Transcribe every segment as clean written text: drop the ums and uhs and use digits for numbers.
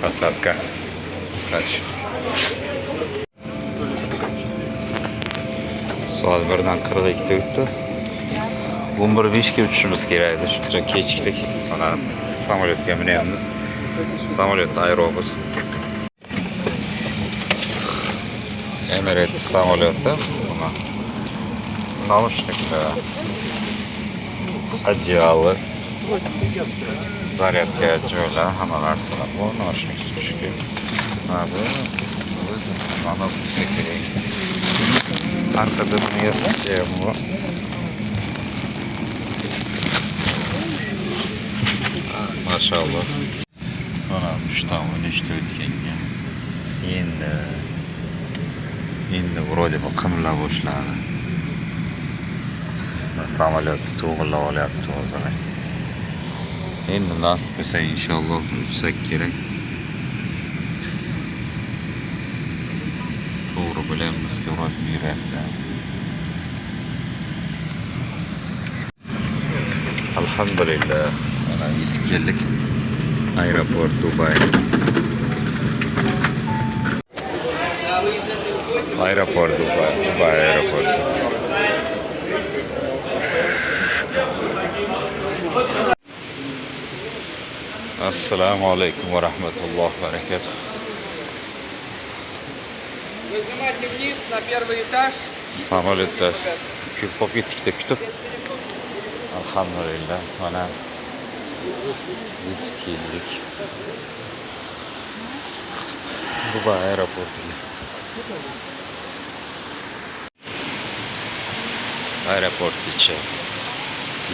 Посадка. Дальше. Soat 1:42 o'tdi. 11:05 ga uchishimiz kerak edi. Shuncha kechikdik. Mana samolyotga minyapmiz. Samolyotda aerobus. Emirates samolyoti. Buna наушникlar, одеяло, зарядка joylar, hamma narsalar bor. Наушник tutishga. Ha, bu o'zi mana bo'lsa kerak. Arkada buni bu. Maşallah. Mana 3:13 o'tganga. Endi вроде бы qimirlab boshladi. Samolyot to'g'irlab olyapti hozir. Endi nasib bo'lsa inshaalloh uchsak kerak. To'g'ri bilamiz, ko'rib yuryapti. Alhamdulillah. Mana yetib keldik. Aeroport Dubay. Aeroport Dubay, Dubay aeroporti. Assalomu alaykum va rahmatullohi va barakatuh. Нажимайте вниз на первый этаж. Samolyotda ko'p qolib ketdik deb kutib. Alhamdulillah, mana yetib keldik. Dubay aeroportiga. Aeroport ichi.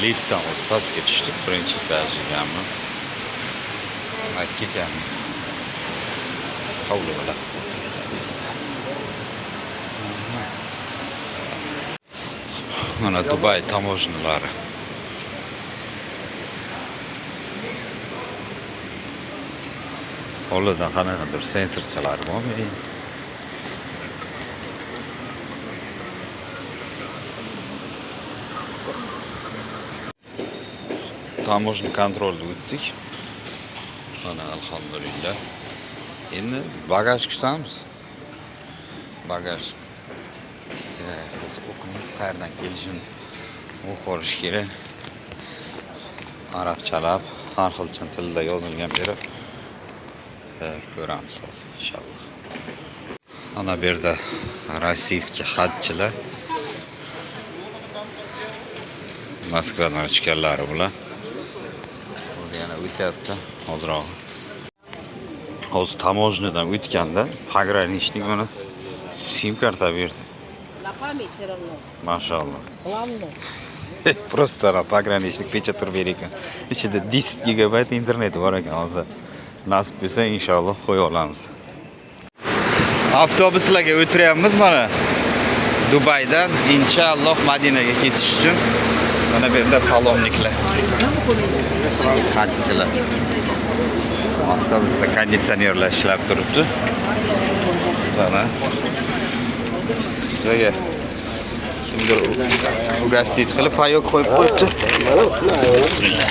Liftdan o'zi pastga tushdik, birinchi etajigami. Mana ketyapmiz. Havla va la quvvata illa billah. Mana Dubay таможня lari. Hovlidan qanaqadir sensorchalar bormi? Таможня контроль ni o'tdik. Mana alhamdulillah. Endi bagaj kutamiz. Bagaj. Biz o'qiymiz, qayerdan kelishini o'qib olish kerak. Arabchalab, har xil tilda yozilgan beri. Ko'ramiz hozir inshaalloh. Ana bu yerda российский hajchilar. Moskvadan uchganlari bular. Hozir yana o'tyapti hozirroq. Hozir таможня dan o'tganda пограничник mana sim karta berdi. На память все равно. Mashalloh. Главное. Просто ana пограничник pecha turib berar ekan. Ichida 10 gigabayt internet bor ekan hozir. Nasib bo'lsa inshaalloh qo'ya olamiz. Avtobuslarga o'tiryapmiz mana. Dubaydan inshaalloh Madinaga ketish uchun mana bu yerda паломник lar. Hajchilar. Avtobusda konditsionerlar ishlab turibdi. Mana. Joyga kimdir угостить qilib паёк qo'yib qo'yibdi. Bismillah.